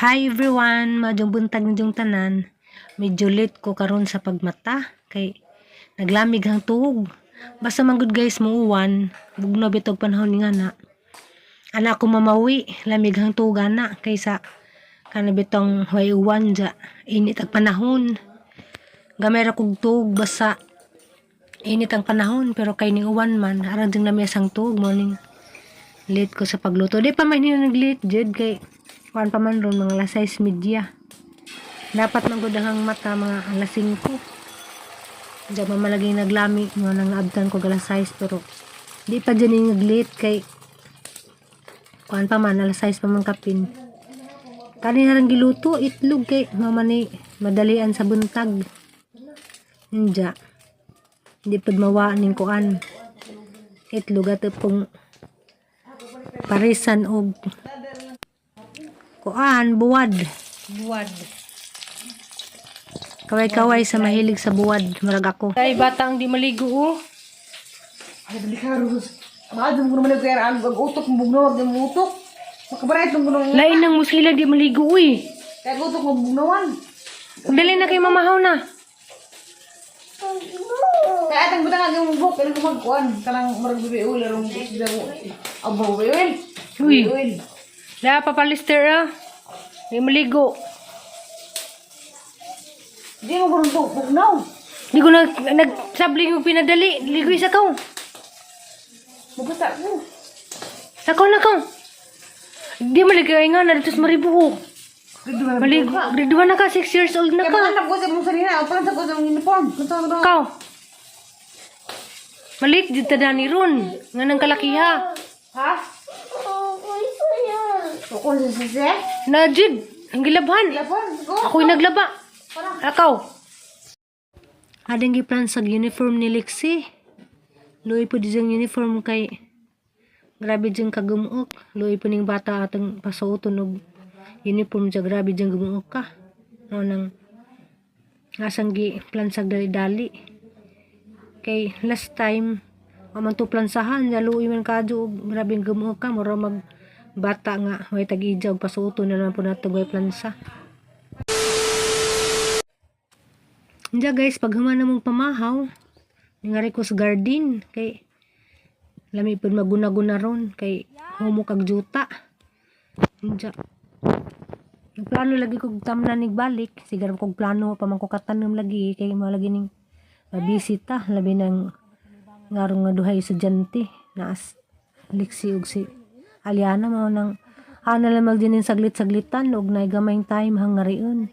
Hi everyone, maayong buntag ninyong tanan. Medyo late ko karon sa pagmata kay naglamig ang tuog. Basta man gud guys muuwan, bugno bitog panahon nga na. Ana ko mamawi, lamig ang tuog ana kaysa kana bitong way uwan ja, init ang panahon. Gamay ra kog tuog basta init ang panahon, pero kay ning uwan man, arang jud lami ang tuog mo ning late ko sa pagluto. Di pa man ni nag-late jud kay kuan pa man ron, mga alas 6:30. Dapat man gud ang mata mga alas 5. Diyan man malaging naglami mo nang naabtan ko alas 6, pero di pa dyan yung nag-late kay kuan pa man, alas 6 pa man kapin. Kani na giluto itlog kay mama ni madalian sa buntag. Inja. Hindi pud mawa ning kuan. Itlog ato pong parisan og kuan, buwad. Buwad. Kaway-kaway sa mahilig sa buwad, murag ako. Ay, bata ang di maligo oh. Ay, dali ka, Rus. Maadto mo naman kaya ang utok mo bugnaw, ang utok. Makabarat mo kuno. Lain ng musila di maligo uy. Kaya utok mo bugnawan. Dali na kay mamahaw na. Kaya atang butang ang imong buhok kaya magkuan kanang murag baby oil arong sila mo. Ang baby oil. Uy. Baby oil. La papalister ah. Di maligo. Di mo kuno buhok bugnaw. Di ko nag nagsabling yung pinadali. Ligoy sa kaw. Mabasa ko. Sa kaw na kaw. Di maligo ay nga na dito sa Maribuhok. Dito na. Maligo. Grade 1 na ka, 6 years old na Kaya ka. mga anak ko sa mong sarina, ang sa ko sa mong uniform. Kunta ko daw. Kaw. Malik dito dani ron. Nga nang kalakiha. Ha? Tukol sa sisi? Najid, ang gilabhan. Laban, go. Ako'y naglaba. Akaw. Ading giplan sa uniform ni Lexi. Luoy po diyang uniform kay grabe diyang kagumuok. Luoy po ning bata atong pasuoton og uniform dya, grabe diyang gumuok ka. No nang asang gi plansag dali-dali. Kay last time wa man to plansahan, ya luoy man kadyo og grabe ang gumuok ka, mura mag bata nga way tag-ija og pasuoton na naman po nato way plansa. Diya guys, pag human na mong pamahaw, ningari ko sa garden, kay lami pud maguna-guna ron, kay humo kag juta. Diya. Nagplano lagi kog tamnan nig balik, siguro kog plano pa man ko katanom lagi, kay mo lagi ning mabisita, labi nang ngarong nga duhay estudyante, naas liksi og si Aliana mao nang ana lang magdinin saglit-saglitan og naay gamayng time hangarion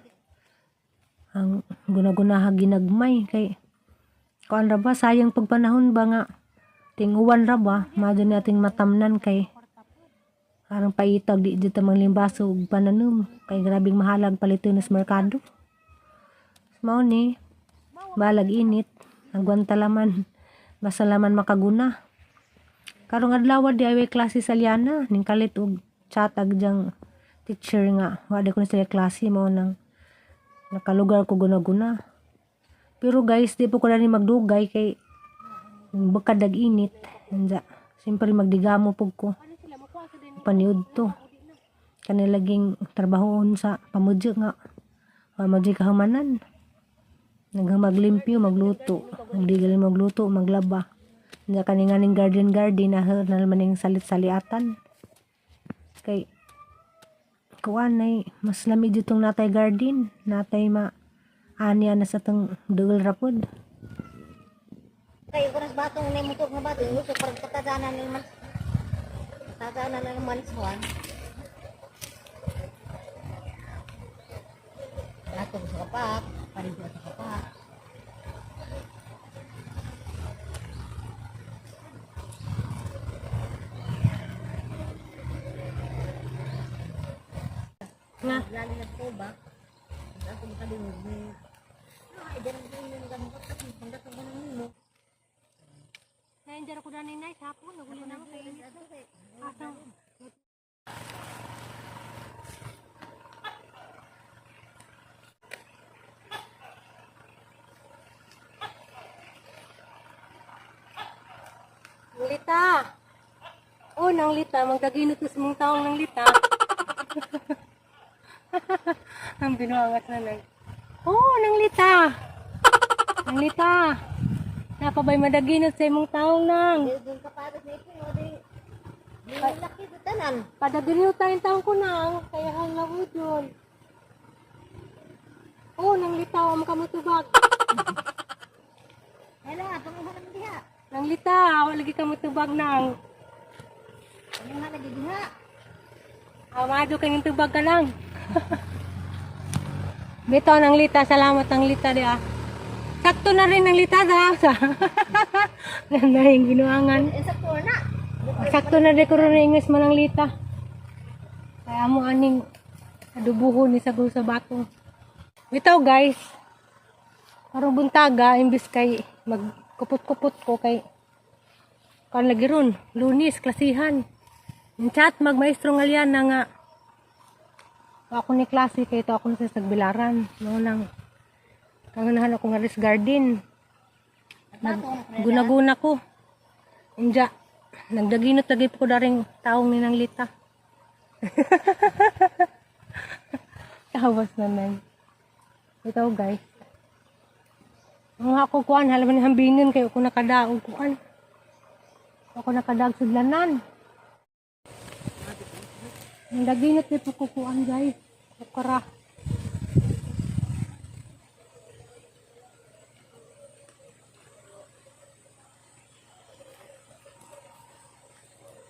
ang guna-gunaha ginagmay kay kuan ra ba, sayang pagpanahon ba nga tinguwan ra ba madyo nating matamnan kay arang paitag di dito manglimbaso og pananom kay grabing mahalag paliton sa merkado. Mao ni balag init, agwanta laman basta laman makaguna. Karong adlaw di ay klase sa Liana, ning kalit og chat ag diyang teacher nga wa di ko na sila klase, mao nang nakalugar ko guna-guna. Pero guys, di po ko na ni magdugay kay baka dag init. Anja, siyempre magdigamo pug ko. Paniud to. Kani laging trabahoon sa pamudyo nga. Pamudyo kahumanan. Nagmaglimpyo, magluto. Magdigal magluto, maglaba. Anja kani nga ning garden garden na na naman ning salit-saliatan. Kay kuan ay mas lami ditong natay garden, natay ma aniya na sa tong duol rapod. Kay kunas batong ni mutok nga batong gusto parang kataganan ni man. Taganan ng mansuan. Ato sa kapak, parin sa kapak. Nga. Lalo na po ba? Ako makadungog ni. Ay, dyan ang ganun ng ganun ka panggatong ganun mo. Nainjar ko dani nay hapon naguli na kay asa. Ang lita. Oh, nang lita, magdaginot na sa mong taong ng lita. Ang binuangat na nang. Oh, nanglita. Nanglita. Napabay madaginot sa imong taong nang. Doon ka para sa ipin, o di. Laki sa tanan. Padaginot tayong taong ko nang. Kaya hang lawod yun. Oh, nanglita. Ang kamutubag. Hala, panguha naman diha. Nanglita. Wala lagi kamutubag nang. Panguha lagi diha. Amado kayong tubag ka lang. Bito ng lita, salamat ng lita di ah. Sakto na rin ng lita da. Sa Nandahing ginuangan. Eh, sakto na. Sakto na rin ko rin inges man ang lita. Kaya mo aning adubuhon ni sagol sa batong. Bitaw, guys. Karong buntaga imbis kay magkupot-kupot ko kay kan lagi ron, Lunes, klasihan. In chat magmaestro ngalyan na nga ako ni klase kay ito ako na sa Tagbilaran. No nang kanganahan ako nga Rose Garden. Nag, guna-guna ko. Inja, nagdaginot lagi po ko daring taong ni nang lita. Tawas naman. Ito, guys. Mga ako kuan, halaman ni hambinin kayo ko nakadaog kuan. Ako nakadag sudlanan. Ang daginot ni po ko kuan, guys. Okra.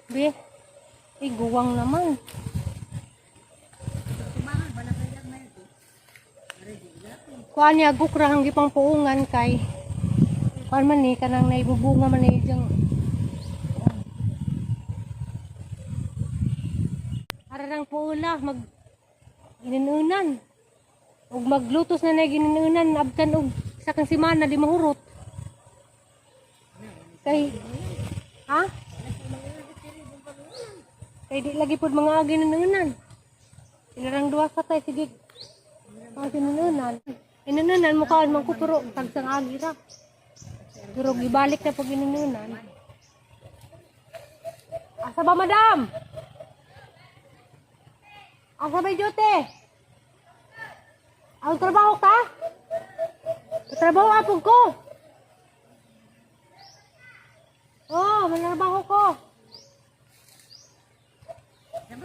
Be, eh, guwang naman. Kuan niya gukra hanggi pang puungan kay kuan man ni kanang naibubunga man ni diyang. Ararang puula mag ininunan. Ug maglutos na na gininunan abtan og sa kang simana di mahurot. Kay ha? Kay di lagi pod mga gininunan. Ilarang duwa ka tay sige. Mga ginununan. Inununan mukhaan man ko pero tagsang agi ra. Pero gibalik na pag inununan. Asa ba, madam? Asa ba yung duty? Ang trabaho ka? Trabaho apog ko. Oh, mantrabaho ko.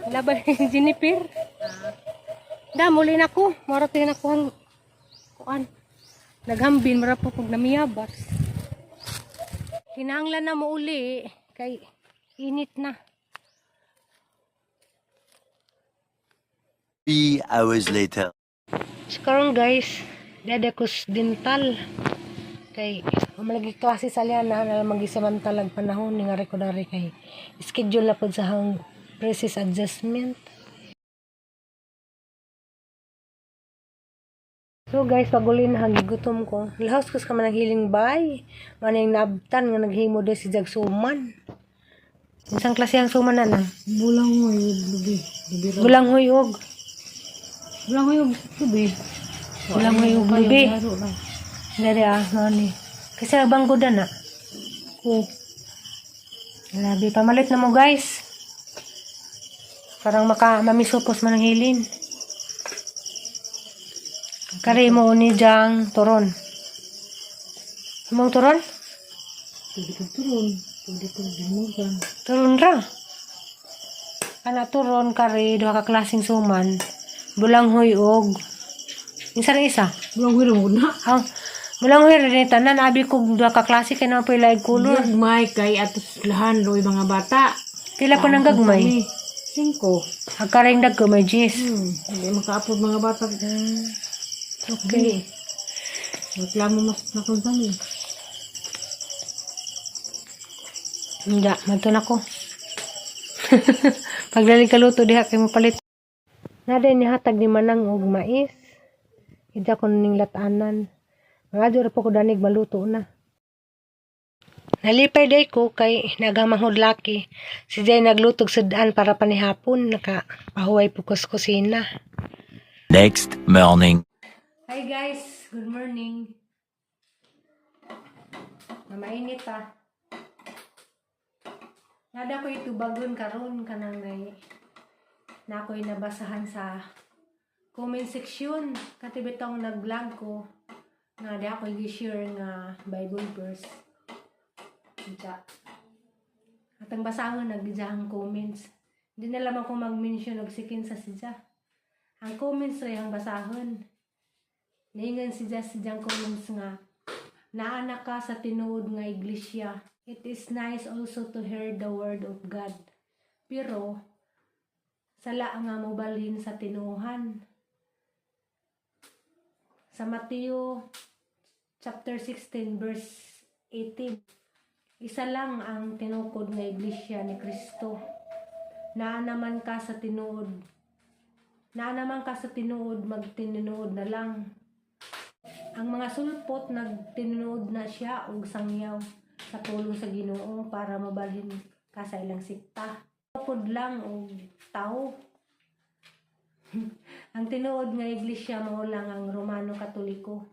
Laban ni Jennifer. Da, muli na ko. Mara tayo na kuhan. Kuan. Naghambin, mara po kog namiyabas. Kinahanglan na mo uli. Kay init na. 3 hours later. So karon, guys, dada ko sa dental. Kay malagi klase sa liana na magisamantalag panahon ni nga rekodari kay schedule na pod sa hang precise adjustment. So guys, paguli na hagigutom ko. Lahos ko sa man ang hiling bay. Manay naabtan nga naghimo de si Jag Suman. Isang klase ang suman na na. Bulang mo yung lubi. Lubi. Bulang huyog. Bulang mo yung lubi. Bulang huyog lubi. Laro lang. Dere ah, mani. Kasi banggoda na. Ko. Grabe, pamalit na mo, guys. Parang maka mamisupos man ang hilin. Kari mo ni Jang turon. Mong turon? Pwede kong turon. Pwede kong dumugan. Turon ra. Kana turon kari duha ka klaseng suman. Bulanghoy og isa ring isa. Bulang mo na. Ang bulanghoy ra ni tanan abi ko duha ka klase kay naman pila color. Gagmay kay atos lahan loy mga bata. Pila pa nang gagmay. Kami, singko. Agkaring dagko may jis. Hindi makaapod mga bata. Okay. Reklamo mas nakuntan eh. Hindi, madto na ko. Pagdaling kaluto diha kay mopalit. Nada ni hatag ni Manang og mais. Ida ko ning latanan. Mga ra po ko danig maluto na. Nalipay day ko kay nagamangod laki. Si Jay naglutog sa daan para panihapon naka pahuway po ko sa kusina. Next morning. Hi guys, good morning. Mamainit ah. Nada ko itubagon karon kanang nay na ako'y nabasahan sa comment section. Katibitong nag-vlog ko nga di ako i-share nga Bible verse. Diya. At ang basahon nagdiyang comments. Hindi na lamang ko mag-mention og sikin sa sidya. Ang comments ray ang basahon. Niingan si Jess diyang comments nga, naana ka sa tinuod nga iglesia. It is nice also to hear the word of God. Pero, sala nga mobalhin sa tinuhan. Sa Mateo chapter 16 verse 18, isa lang ang tinukod nga iglesia ni Kristo. Naa naman ka sa tinuod. Naa naman ka sa tinuod, magtinuod na lang. Ang mga sulpot nagtinuod na siya og sangyaw sa tulong sa Ginoo para mabalhin ka sa ilang sikta. Tukod lang og tao. Ang tinuod nga iglesia mao lang ang Romano Katoliko.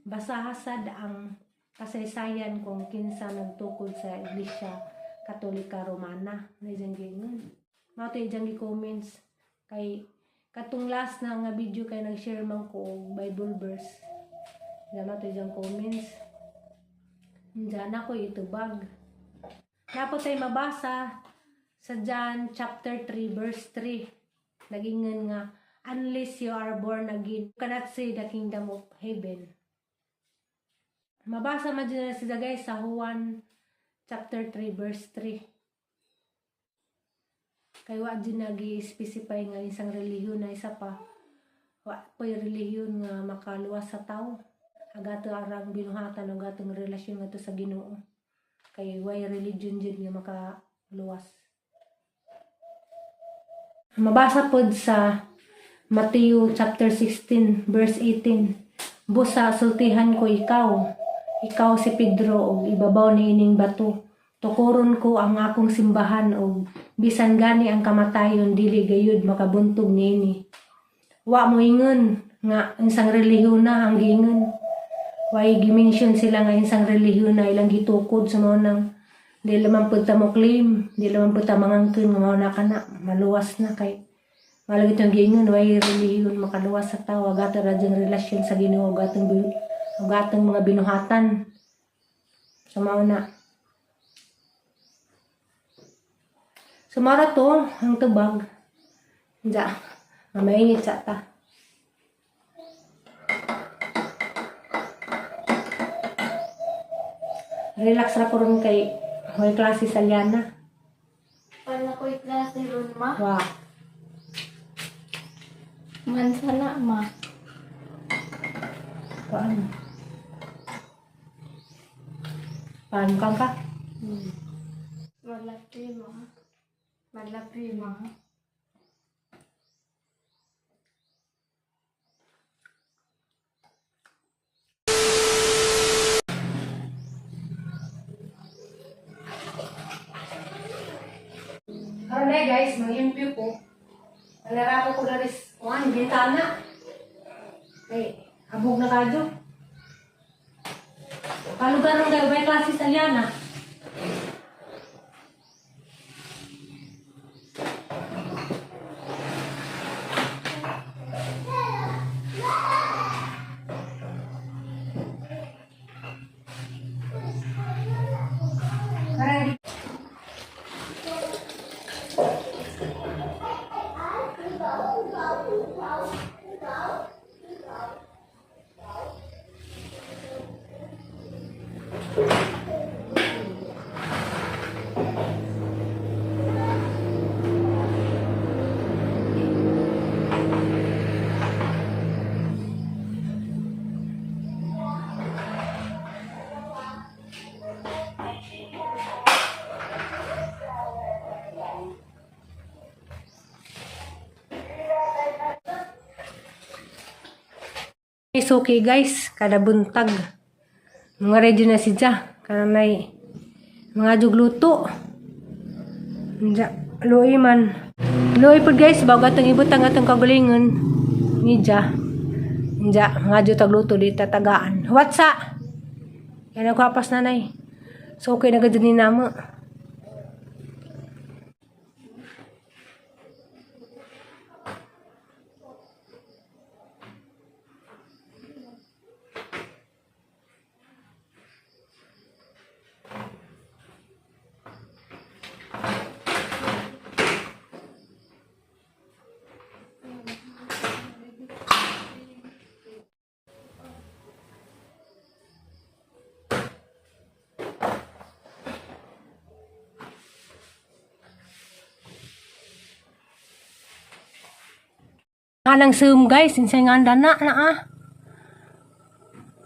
Basahasad ang kasaysayan kung kinsa nagtukod sa Iglesia Katolika Romana. Na diyang giingon. Mao to iyang gi-comments kay katong last na nga video kay nag-share man ko og Bible verse. Diyan to diyang comments. Diyan ako itubag. Napot ay mabasa sa John chapter 3 verse 3. Nagingon nga, unless you are born again, you cannot see the kingdom of heaven. Mabasa man dyan na sila guys sa Juan chapter 3 verse 3. Kay wa dyan nagi-specify nga isang relihiyon na isa pa. Wa po'y relihiyon nga makaluwas sa tao. Agato arang binuhatan o gatong relasyon nga to sa Ginoo. Kay way religion jud nga makaluwas. Mabasa pod sa Matthew chapter 16 verse 18. Busa sultihan ko ikaw, ikaw si Pedro og ibabaw niining bato. Tukuron ko ang akong simbahan og bisan gani ang kamatayon dili gayud makabuntog niini. Wa mo ingon nga isang relihiyon na ang giingon. Way gimension sila nga isang relihiyon na ilang gitukod sa mao nang di laman pud ta mo claim, di laman pud ta mangangkon nga mao na kana, maluwas na kay Malagi itong giingon, way relihiyon makaluwas sa tao, agatong radyang relasyon sa Ginoo, agatong agatong mga binuhatan. So mao na. So mao ra to ang tubag. Diya, mamainit sa ta. Relax ra ko ron kay may klase sa Liana. Wala ko'y klase ron, ma. Wow. Mansana, ma. Paano? Paano kang ka? Malapi, ma. Malapi, ma. Karon na guys, mangimpyo ko. Nalarako ko na rin, kuan, bintana. Kay, abog na kadyo. Palugar ng kayo, may klase sa Liana. Parang It's okay guys, kada buntag. Mga ready na si Ja. Kada may mga jugluto. Ja, luoy man. Luoy po guys, bago atong ibutang atong kagalingon ni Ja. Ja, mga jud tagluto di tatagaan. What's up? Yan ang kwapas nanay. So okay na gud ni namo. Anang sum guys, insay nga anda na na ah.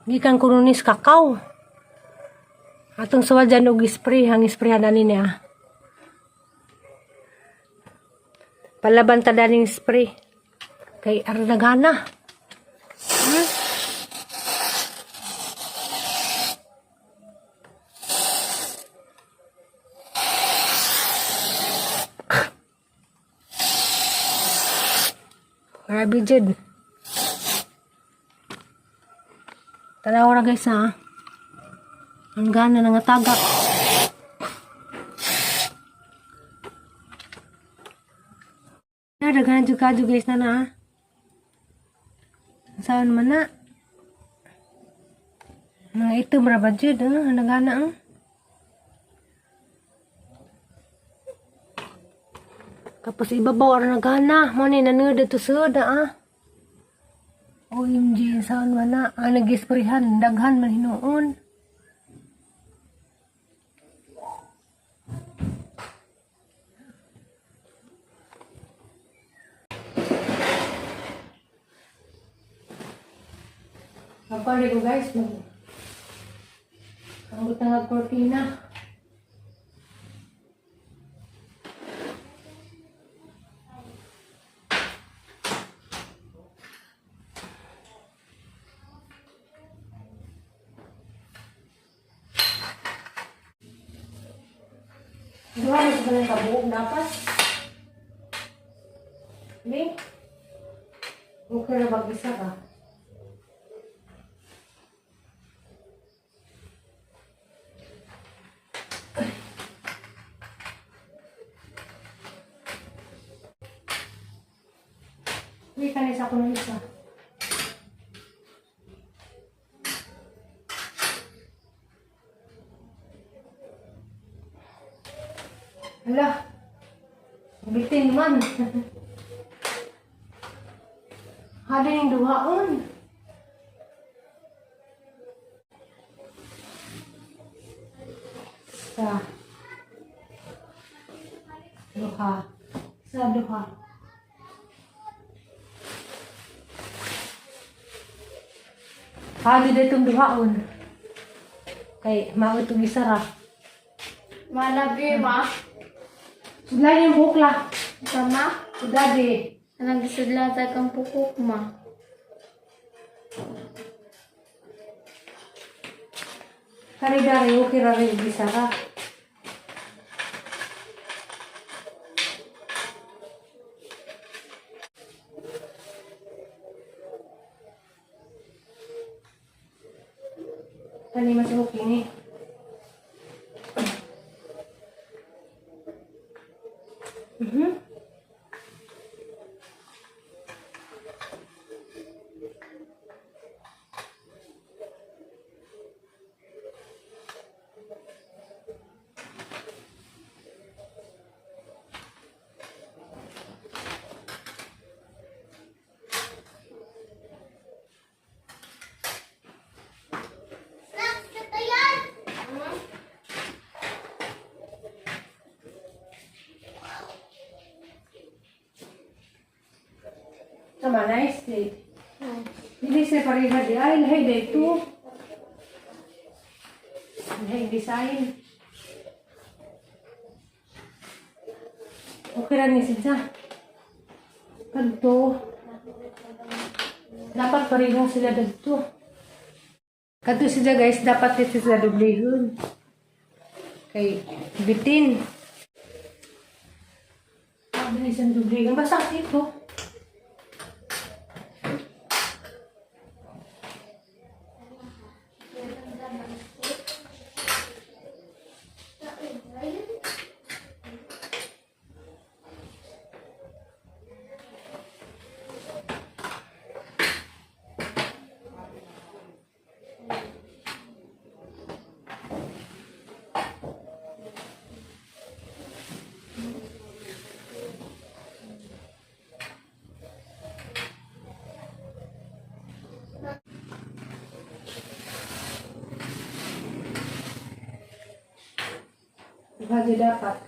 Gikan kuno ni sa kakao. Atong suwadyan og spray, hang sprayhan ani niya. Palaban ta daning spray. Kay arnagana. Grabe jud. Tanaw ra guys ha. Ang gana nga tagak. Na daghan jud kadyo guys na na. Ah. Saan man na? Mga itom ra ba jud ah, nagana ah. Tapos ibabaw ra nagana, mo ni nanood dito sud ah. OMG, saan man na? Ah, nag-isprehan, daghan man hinuon. Magpali ko guys, mag... Ang butang nga kortina. Duha na sa kanang kabuok dapat. May? Okay na mag-isa ka. Hindi ka na isa kuno isa. Hala. Bitin man. Hali ning duhaon. Sa. Duha. Sa duha. Hali na itong duhaon. Kay mao itong isa ra. Malagi ba? Sudlan yung buhok la. Sama? Sudadi. Anang gisudla sa kang pukok ma. Kari dari okay ra rin isa ra. Kani mas okay ni. Tama, nice day. Hindi siya pareha di. Ay, lahi day ito. Lahi design. Okay ra ni siya. Kadto. Dapat pareha sila dagto. Kadto siya guys, dapat dito sila dublihon. Kay bitin. Sabi ni siyang dublihon. Basta ito. Duha di dapat.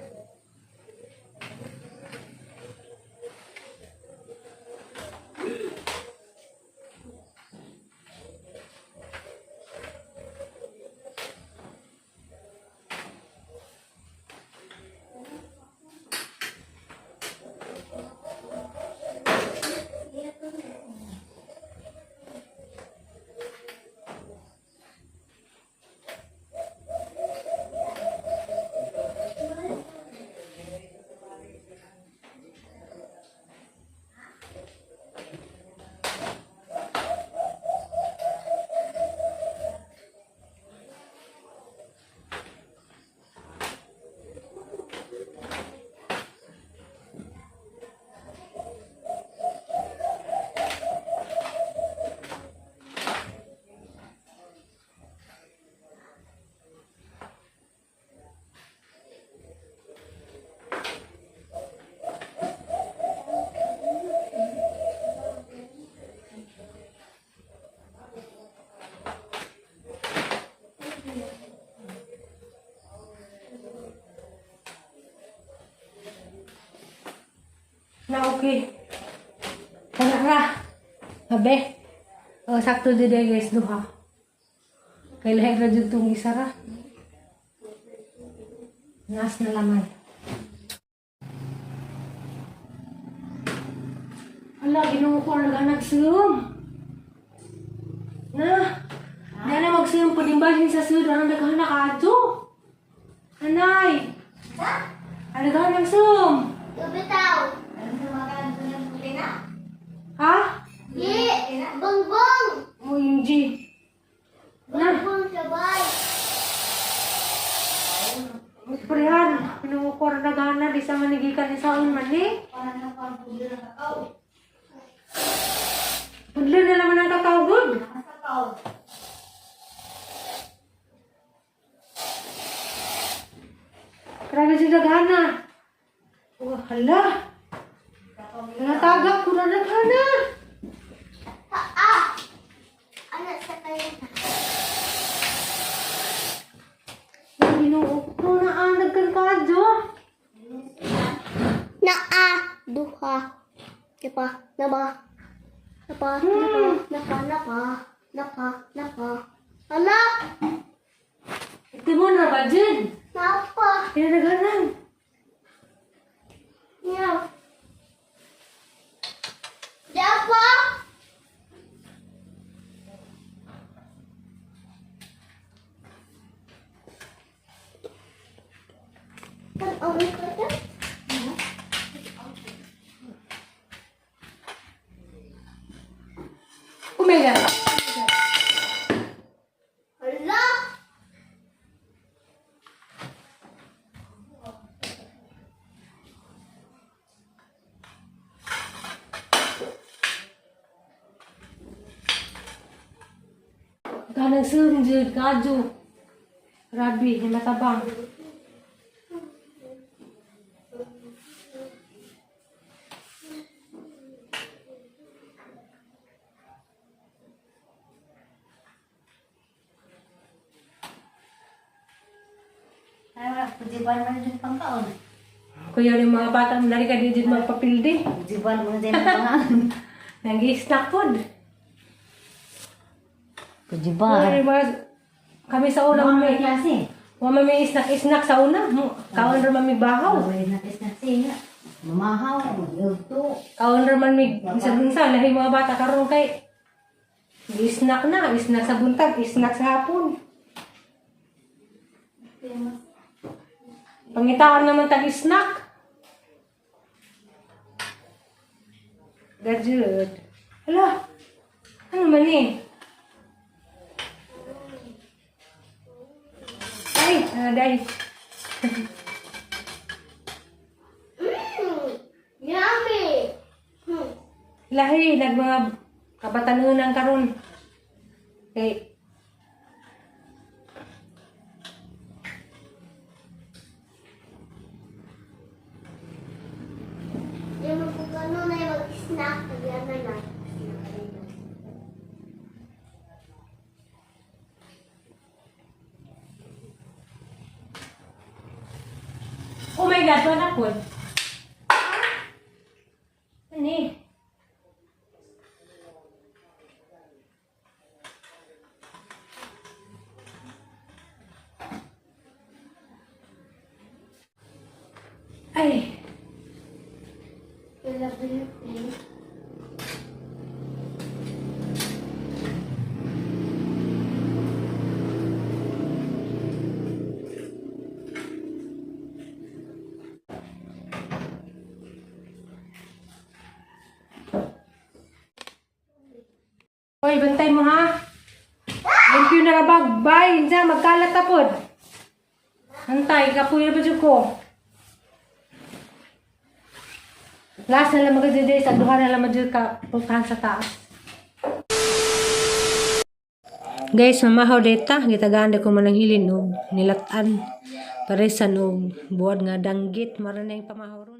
Okay. Tara ra. Abe. Oh, sakto jud eh, guys duha. Kay lahi ra jud tong isa ra. Nas na laman. Ala, Ginoo ko ang nagsuom. Na. Di na magsuom pwedeng balhin sa sud ang daghan na kaadto. Anay. Ang daghan ng suom. Bitaw. Alam mo mga ng puli na? Ha? Ye! Bongbong! OMG. Na. Bongbong sabay. Prehan, pinungukor na gana, di sa manigikan ni saon man eh. Pudlo na naman ang kakao, good. Grabe siya daghana. Oh, hala. Natagak ko na daghana. Ah! Ano sa kayo? Ay, Ginoo ko na ang nagkangkadyo. Naa, duha. Napa, napa. Napa, napa, napa, napa, napa, napa. Ala! Ito mo na ba, Jun? Napa! Kaya naghanan. Nya. Napa! Tan-awin ko ito. Oh my God. Hala! Ganang sum jud kadyo. Grabe, ni matabang. Ay, wala. Pujiban man din pangkaon. Kuya yung mga bata, nari ka di jud magpapildi. Pujiban mo din pangkaon. Nag-snack food. Pujiban. Ay, kami sa una, mami. klase. Wa mami snack-snack sa una. Kaon ra mami bahaw. Wala na snack siya. Mamahaw, magluto. Kaon ra man mig sa bunsa lahi mga bata karon kay snack na, snack sa buntag, snack sa hapon. Pangitaan naman tag snack. Gajud. Hala. Ano man eh? Ay, aday. Yummy! Lahi, nag mga kabatanunan karon. Kay Yung magkano na yung mag-snack, yan na lang. Oh my God, wala po. Ano eh? Ay, Hoy, bantay mo ha. Thank you na rabag. Bye. Insa, magkalat ta pod. Antay, kapuy na ba jud ko? Last na lang magajud sa duha na lang magajud ka pultahan sa taas. Guys, mamahaw data, gitagaan ko man ang hilin og nilatan. Paresan og buwad nga danggit, mara na yung pamahaw ron.